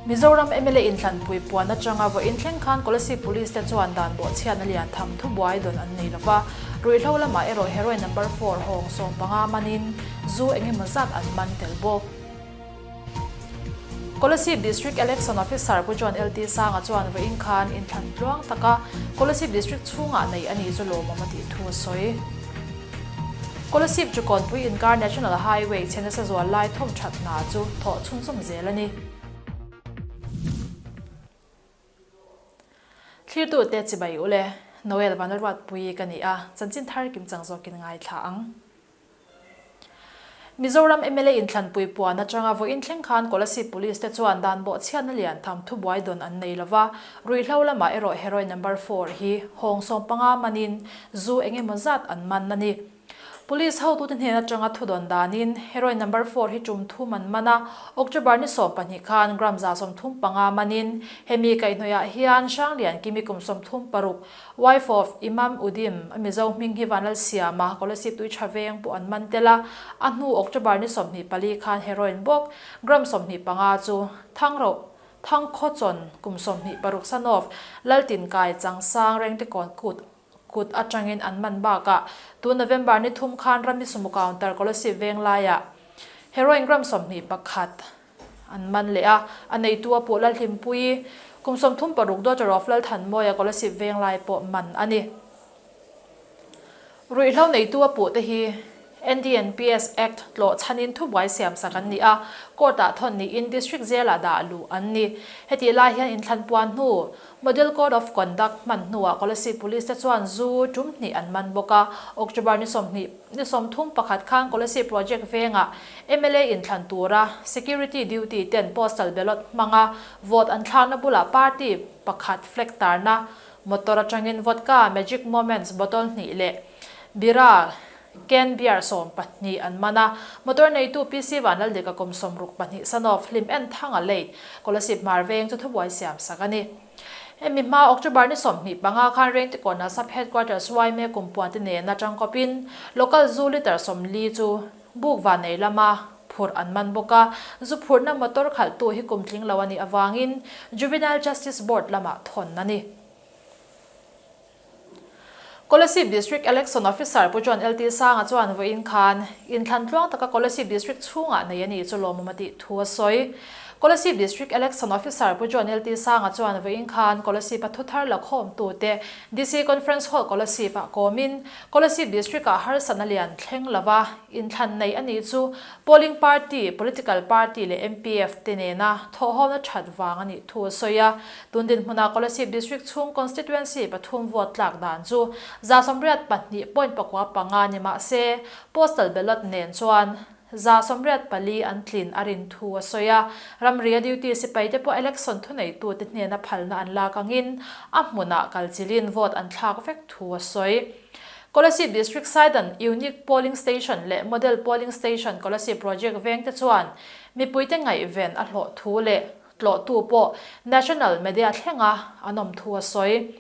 Mizoram mla inthlanpui puan atanga vawiin thleng khan Kolasib Police te chuan dan bawhchhiatna lian tham thubuai dawn an nei lova, ruihhlo lamah erawh heroin number four hawng 15 manin zu engemaw zat an man tel bawk. Kolasib District Election Officer Pu John LT Sanga chuan vawiin khan inthlan tluang taka Kolasib District chhungah nei a ni chu lawmawm a tih thu a sawi. Kolasib chu Kawnpui inkar National Highway chhe nasa zual lai thawm that hna chu thawh chhunzawm zel a ni. Thlirtute chibai u le, Noel Vanlalruatpui ka ni a, chanchin thar kimchang zawkin ngaithla ang. Mizoram mla inthlanpui puan atanga vawiin thleng khan Kolasib Police te chuan dan bawhchhiatna lian tham thubuai dawn an nei lova, ruihhlo lamah erawh heroin number four hi hawng 15 manin zu eng emaw zat an man a ni. Police hotute hnen atanga thu dawn danin heroin number four hi tum thum an man a, October ni 12 khan gram 35 manin hemi kaihhnawihah hian Hranglian Kimi kum 36, Wife of Imam Udim, a Mizo hming hi Vanlalsiama, Kolasib tui tha veng pawh an man tel a, a hnu October ni 24 khan heroin bawk, gram 25 chu Thangro, Thangkhawchawn, kum 26 son of Laltinkai Changsang Rengtekawn kut kut atangin an man bakah tun November ni thum khan Rami Sumo Counter Kolasib veng laiah heroin gram 21 An man leh a, a neitu a puh Lalhlimpuii, kum 36 daughter of Lalthanmawia Kolasib Venglai pawh man a ni. Ruihhlo neitu a puh te hi NDNPS Act tlawh chhanin thubuai siamsak an ni a, court-ah thawn niin District Jail-ah dah luh an ni. Hetih lai hian inthlan puan hnu Model Code of Conduct hman hnuah Kolasib Police te chuan zu tum hnih an man bawk a, October ni 20 Ni 31 khan Kolasib Project vengah mla inthlan tura security duty ten postal ballot hmanga vote an thlakna bulah party pakhat flag tarna motor atangin vodka Magic Moments bottle hnih leh bira can beer 12 an man a. Motor neitu PC Vanlaldika kum 62 son of Hlim En Thanga late Kolasib Hmar veng chu thubuai siam sak a ni. Hemi hma October ni 25 khan Rengtikawna Sub Headquarters yma kumpuan te nena tangkawpin Local zu litre 40 chu buk vanei lama phurh an man bawk a, zu phurhna motor khalhtu hi kum tling lo a nih avangin Juvenile Justice Board lamah thawn a ni. Kolasib District Election Officer Pu John LT Sanga chuan vawiin khan inthlan tluang taka Kolasib District chhungah nei a ni chu lawmawm a tih thu a sawi. Kolasib District Election Officer Pu John LT Sanga chuan vawiin khan Kolasib-a thuthar la khawmtute DC Conference Hall Kolasib-ah kawmin Kolasib District-ah harsatna lian thleng lova inthlan nei a nih chu Polling Party, Political Party leh MPF te nena thawhhawmna that vang a nih thu a sawi a. Tun dinhmunah Kolasib District chhung Constituency pathum vote tlak dan chu 82.95 ni mah se, Postal Ballot nen chuan 84% an tlin a rin thu a sawi a. Ramria duty sipai te pawh election thuneitute hnena phalna an lak angin a hmunah kalchilhin vote an thlak vek thu a sawi. Kolasib District Saidan Unique Polling Station leh Model Polling Station Kolasib Project vengte chuan mipuite ngaihven a hlawh thu leh tlawhtu pawh National Media thlenga an awm thu a sawi.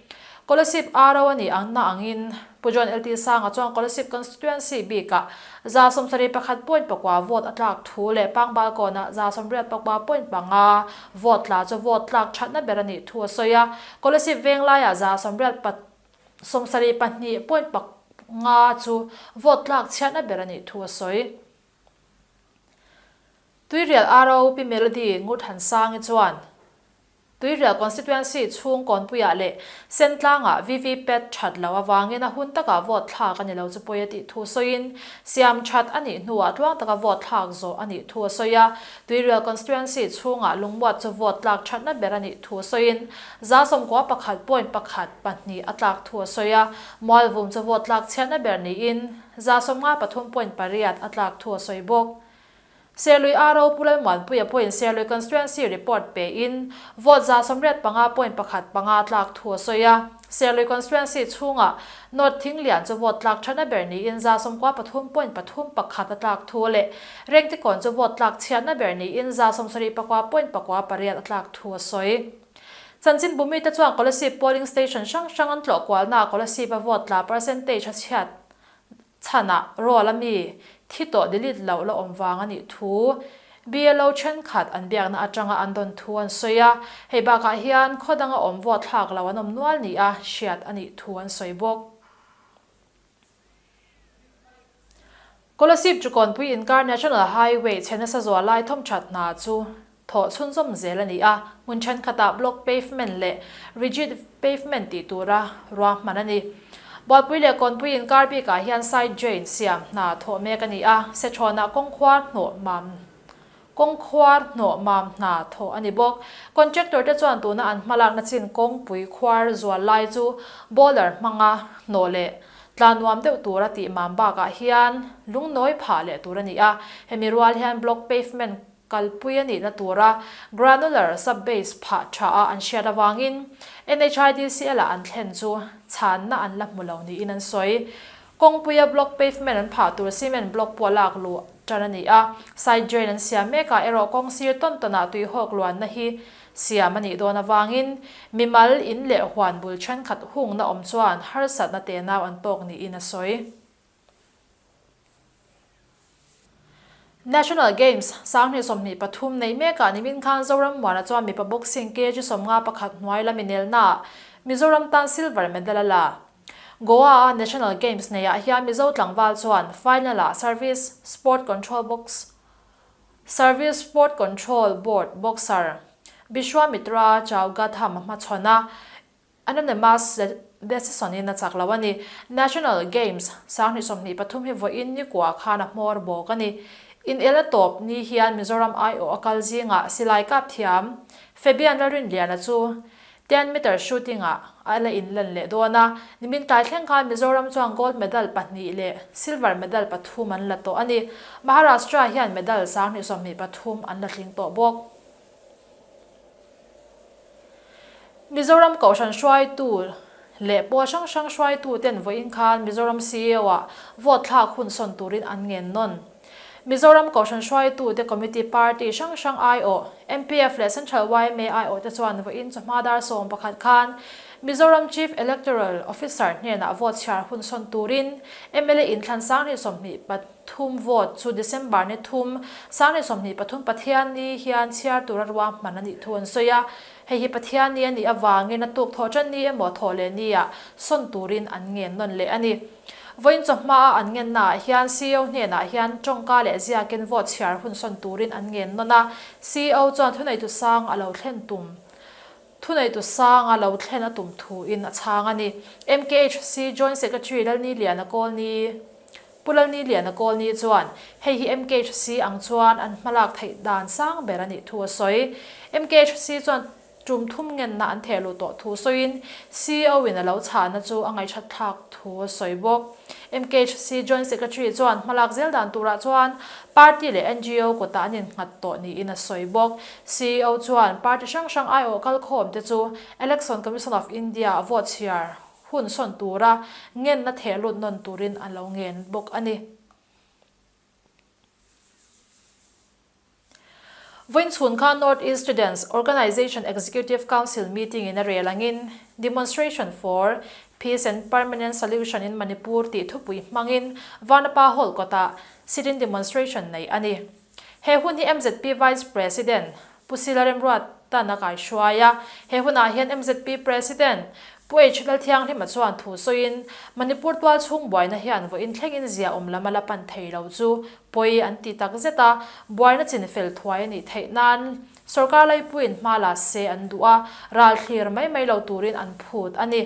Kolasib RO a nih ang na angin Pu John LT Sanga chuan Kolasib Constituency bikah 71.9 vote a tlak thu leh Pangbal kawnah 85.5 vote tla chu vote tlak thatna ber a nih thu a sawi a. Kolasib venglaiah 72.5 chu vote tlak chhiatna ber a nih thu a sawi. Tuirial RO Pi Melody Ngurthansangi chuan Tuirial Constituency chhung Kawnpuiah leh Sentlangah VVPAT that loh avangin a hun takah vote thlak a ni lo chu pawi a tih thu sawiin siam that a nih hnuah tluang taka vote thlak zawh a nih thu a sawi a. Tuirial Constituency chhungah lungmuat chu vote tlak thatna ber a nih thu sawiin 91.12 a tlak thu a sawi a. Mualvum chu vote tlak chhiatna ber niin 53.8 a tlak thu a sawi bawk. Serlui RO Pu Lalmuanpuia pawhin Serlui Constituency report pein vote 85.15 tlak thu a sawi a. Serlui Constituency chhungah North Thinglian chu vote tlak thatna ber niin 93.31 a tlak thu leh Rengtikawn chu vote tlak chhiatna ber niin 79.98 a tlak thu a sawi. Chanchin bumite chuan Kolasib polling station hrang hrang an tlawh kualnaah Kolasib-a vote tla percentage a chhiat chhanah roll a mi thi tawh delete loh la awm vang a nih thu. BLO thenkhat an biakna atanga an dawn thu an sawi a, hei bakah hian khaw danga awm vote thlak lo an awm nual nia hriat a nih thu an sawi bawk. Kolasib Chukawnpui inkar National Highway chhe nasa zual lai thawmthat hna chu thawh chhunzawm zel a ni a, hmun thenkhatah block pavement leh rigid pavement tih tura ruahman a ni. Bualpui leh Kawnpui inkar bikah hian side drain siam hna thawh mek a ni a, Sechhawnah kawngkhuar hnawh mam Kawngkhuar hnawh mam hna thawh a ni bawk. Contractor te chuan tuna an hmalakna chin kawngpui khuar zual lai chu bowler hmanga hnawh leh tla nuam deuh tura tih mam bakah hian lungnawi phah leh tur a ni a. Hemi rual hian block pavement kalpui a nihna tura granular sub-base phah tha a an hriat avangin NHIDCL ah an thlen chu chhanna an la hmu lo niin an sawi. Kawngpuia block pavement an phah tur cement block pawh lak luh tan a ni a, side drain an siam mekah erawh kawng sir tawn tawnah tuihawk luanna hi siam a nih dawn avangin mimal in leh huan bul thenkhat hungna awm chuan harsatna tenau an tawk niin a sawi. National Games 2023 neih mekah nimin khan Zoram Muana chuan mipa boxing kg 51 hnuai lam inelnaah Mizoram tan silver medal a la. Goa-a National Games neiah hian Mizo tlangval chuan final-ah Service Sport Control Box Service Sport Control Board boxer Bishwamitra Chaugatham a hmachhawn a, Anonymous decision-in a chak lo a ni. National Games 2023 hi vawiin nikua khan a hmawr bawk a ni. Inelna tawp ni hian Mizoram aiawh a kal zingah silai kap thiam Fabian Lalrinliana chu 10 meter shooting-ah a la inlan leh dawn a. Nimin tlai thleng khan Mizoram chuan gold medal pahnih leh silver medal pathum an la tawh a ni. Maharashtra hian medal 2023 an la tling tawh bawk. Mizoram Kohhran hruaitu leh pawl hrang hrang hruaitu ten vawiin khan Mizoram CEO-ah vote thlak hun sawn turin an ngen nawn. Mizoram Kohhran hruaitute Committee Party hrang hrang aiawh, MPF leh Central yma aiawh te chuan vawiin chawhma dar 11 khan Mizoram Chief Electoral Officer hnenah vote chhiar hun sawn turin mla inthlan 2023 vote chu December ni thum, 2023 Pathianni hian chhiar tura ruahman a nih thu an sawi a. Hei hi Pathianni a nih avangin a tuk thawh tan ni emaw thawh leh nia sawn turin an ngen nawn leh a ni. Vawiin chawhmaah an ngennaah hian CEO hnenah hian tawngka leh ziakin vote chhiar hun sawn turin an ngen nawn a. CEO chuan thuneitu sang a lo thlen tum thuneitu sang a lo thlen a tum thuin a chhang a ni. MKHC Joint Secretary Lalniliana Kawlni Pu Lalniliana Kawlni chuan hei hi MKHC ang chuan an hmalak theih dan sang ber a nih thu a sawi. MKHC chuan tum thum ngenna an theh luh tawh thu sawiin CEO in a lo chhahna chu a ngaihthat thlak thu a sawi bawk. MKHC Joint Secretary chuan hmalak zel dan turah chuan party leh NGO kutah an innghat tawh niin a sawi bawk. CEO chuan party hrang hrang aiawh kalkhawm te chu Election Commission of India vote chhiar hun sawn tura ngenna theh lut nawn turin a lo ngen bawk a ni. Vawiin chhun khan North East Students Organisation Executive Council meeting in a rel angin Demonstration for Peace and Permanent Solution in Manipur tih thupui hmangin Vanapa Hall kawtah sit-in demonstration neih a ni. He hun hi mzp Vice President Pu Sila Remruatan a kaihruai a. He hunah hian mzp President Pu H Lalthianghlima chuan thu sawiin Manipur tual chhung buaina hian vawiin thlengin zia awm lam a la pan thei lo chu pawi an ti tak zet a, buaina chin fel thuai a nih theih nan sorkar laipuiin hma la se an duh a, ral thlir mai mai lo turin an phut a ni.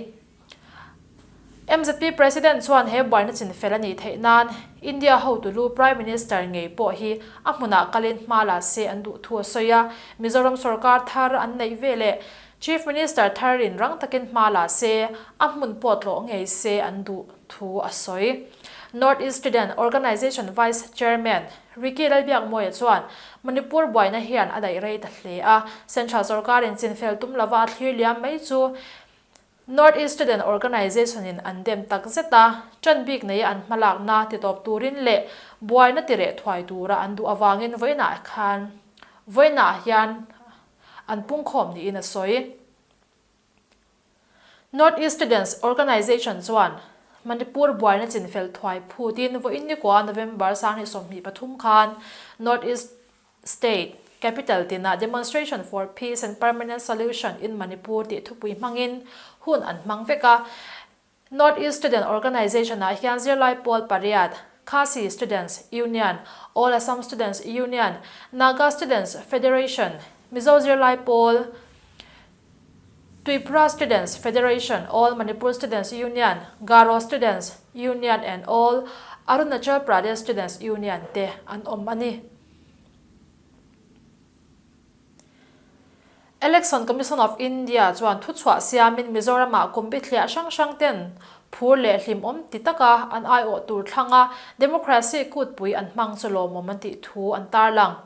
Mzp President chuan he buaina chin fel a nih theih nan India hotu lu Prime Minister ngei pawh hi a hmunah kalin hma la se an duh thu a sawi a, Mizoram sorkar thar an neih veleh Chief Minister tharin rang takin hma la se, a hmun pawh tlawh ngei se an duh thu a sawi. North East Student Organisation Vice Chairman Ricky Lalbiakmawia chuan Manipur buaina hian a daih rei ta hle a, Central sorkarin chinfel tum lova a thlir liam mai chu North East Student Organisation-in an dem tak zet a, ṭan bik neia an hmalakna titawp turin leh buaina tireh thuai tura an duh avangin vawiinah khan vawiinah hian an pungkhawm niin a sawi. North East Students Organisation chuan Manipur buaina chinfel thuai phutin vawiin nikua November 2023 khan North East. State capital tinah Demonstration for Peace and Permanent Solution in Manipur tih thupui hmangin hun an hmang vek a. North East Student Organisation-ah hian zirlai pawl pariat, Khasi Students Union, All Assam Students Union, Naga Students Federation, Mizo Zirlai Pawl, Twipra Students Federation, All Manipur Students Union, Garo Students Union and All Arunachal Pradesh Students Union te an awm a ni. Election Commission of India chuan thuchhuah siamin Mizoramah kum bithliah hrang hrang ten phur leh hlimawm ti taka an aiawh tur thlanga democracy kutpui an hmang chu lawmawm an tih thu an tarlang.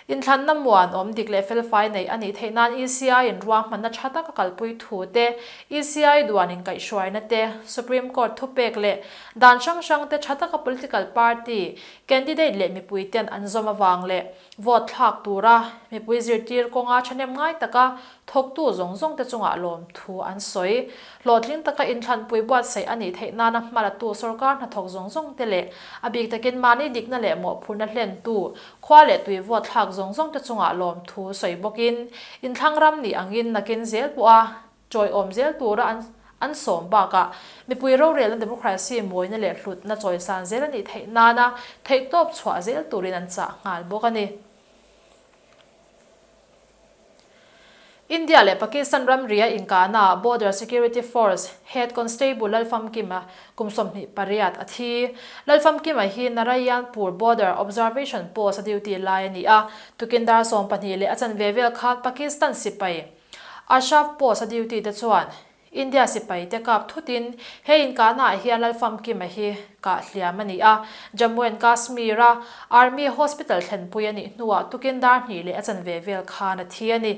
Inthlanna muanawm dik leh felfai neih a nih theih nan ECI in ruahmanna tha taka kalpui thu te, ECI duan inkaihhruaina te, Supreme Court thupek leh dan hrang hrang te tha taka political party candidate leh mipui ten an zawm avang leh Vote thlak tura mipui zirtir kawnga thahnem ngai taka thawktu zawng zawng te chungah lawmthu an sawi. Hlawhtling taka inthlanpui buatsaih a nih theih nana hmalatu sorkar hnathawk zawng zawng te leh a bik takin mahni dikna leh mawhphurhna hlentu khua leh tui vote thlak zawng zawng te chungah lawmthu sawi bawkin inthlang ram nih angin nakin zel pawha Chawiawm zel tura an an sawm bakah mipui rorelna democracy mawina leh hlutna chawisan zel a nih theih nana theihtawp chhuah zel turin an chah nghal bawk a ni. India leh Pakistan ramria inkahnaah Border Security Force Head Constable Lalfamkima kum 28 a thi. Lalfamkima hi Narayanpur Border Observation Post a duty lai a ni a, tukin dar 12 leh a chanve vel khan Pakistan sipai Ashraf Post a duty te chuan India sipai te kap thutin he inkahna ah hian Lalfamkima hi kah hliam a ni a, Jammu and Kashmir a Army Hospital thlenpui a nih hnuah tukin dar hnih leh a chanve vel khan a thi a ni.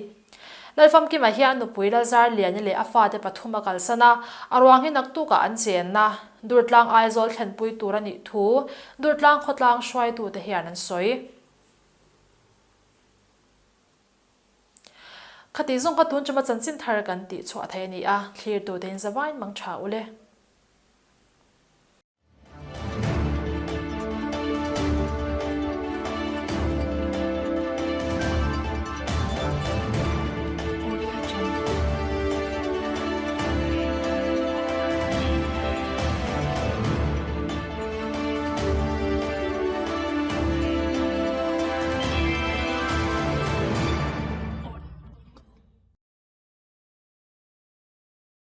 Lalfamkima hian a nupui Lalzarliani leh a fate pathum a kalsan a, a ruang hi naktukah an chenna Durtlang Aizawl thlenpui tur a nih thu Durtlang khawtlang hruaitute hian an sawi. Khati zawng kha tun chuma chanchin thar kan tih chhuah thei a ni a, thlirtu te in zavain mang tha u le.